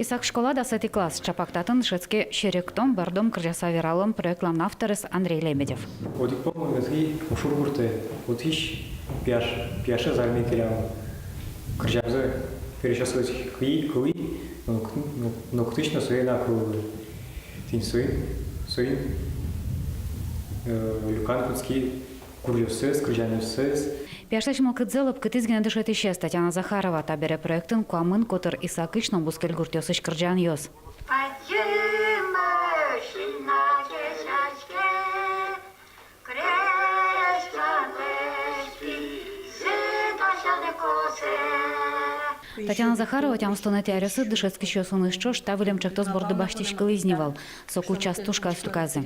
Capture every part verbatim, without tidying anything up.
Исак школа, дасэтӥ класс. Чапак татын дышетске «Серектом, бӧрдом, кырӟаса вералом» проектлэн авторез Андрей Лебедев. Одӥг пол мон ветлӥ Ушур гуртэ, отысь пияш, пияшез армие келямын. Кырӟамзэ пересьёслэсь кылӥ, кылӥ, но к-, но, но кытысь но сое ӧй на кылы. Тӥни соин, соин, э, люканы кутски гуръёссэс, кырӟанъёссэс. Пияшлэсь мылкыдзэ лӧпкытӥз гинэ дышетӥсез Татьяна Захарова. Табере проектын куамын котыр Исакысь но бускель гуртъёсысь кырӟанъёс. Татьяна Захарова тямыстонэтӥ аръёсы дышетскисьёсыныз ӵош та выллем ӵектос борды басьтӥськылӥз ни вал. Соку частушкаос люказы.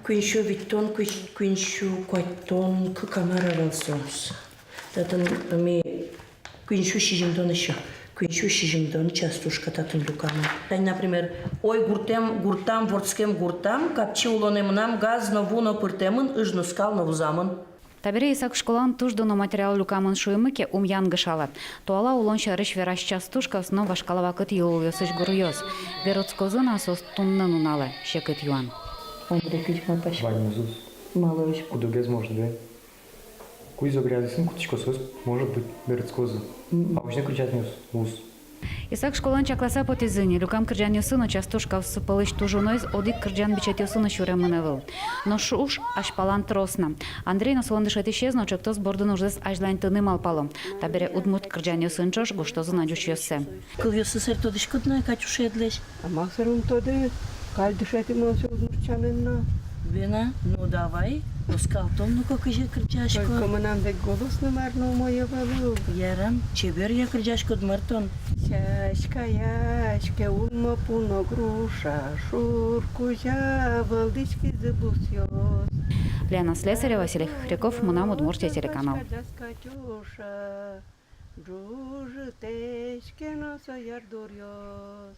Куинь сю витьтон, куинь, куинь сю куатьтон к-, кыкамар вал со. Татын ми куинь сю сизьымдон ещё. Куинь сю сизьымдон частушка татын люкамын. Тани, например, «Ой, гуртэм, гуртам, вордскем гуртам, капчи улонэ мынам, газ но, ву но пыртэмын, ыж но, скал но вузамын». Табере Исак школаын туж дуно материал люкамын шуимы ке, ум янгышалэ. Туала улон сярысь верась частушкаос но вашкала вакыт йылолъёсысь гуръёс. Берытскозы на соос туннэ нуналэ? Секыт юан. Ондрей, кызьы малпась? Ваньмыз уз. Малы уз? Кудогез, может, бен. Куизо грязьысын кутӥсько, соос, может быть, берытскозы. Мгм. А озьы но кырӟанъёс уз. Исак школаын чакласа потӥзы ни: люкам кырӟанъёссы но частушкаоссы пӧлысь туж уноез одӥг кырӟан бичетъёсы но сюремын ӧвӧл. Нош уж азьпалан трос на. Андрей но солэн дышетӥсез но ӵектос бордын ужзэс азьланьтыны малпало. Табере удмурт кырӟанъёсын ӵош гожтозы на ӟучъёссэ. Кылъёссэ сэрттӥськод на, Катюша, эдлэсь? А ма сэрттӥськод, каль дышетӥ мон сое удмурт сямен но. Вена, ну давай, оскалтом, ну-ка, кызьы кырӟаськод. Только мынам век голос но мар но умой ӧвӧл. Ярам, чебер я кырӟаськод, мар тон. Сяська-яське улмо пуно груша, шур кузя вӧлдӥськизы бусъёс. Лена Слесарева, Василий Хохряков, «Мынам Удмуртие» телеканал. Ӝужытэсь ке но со ярдуръёс.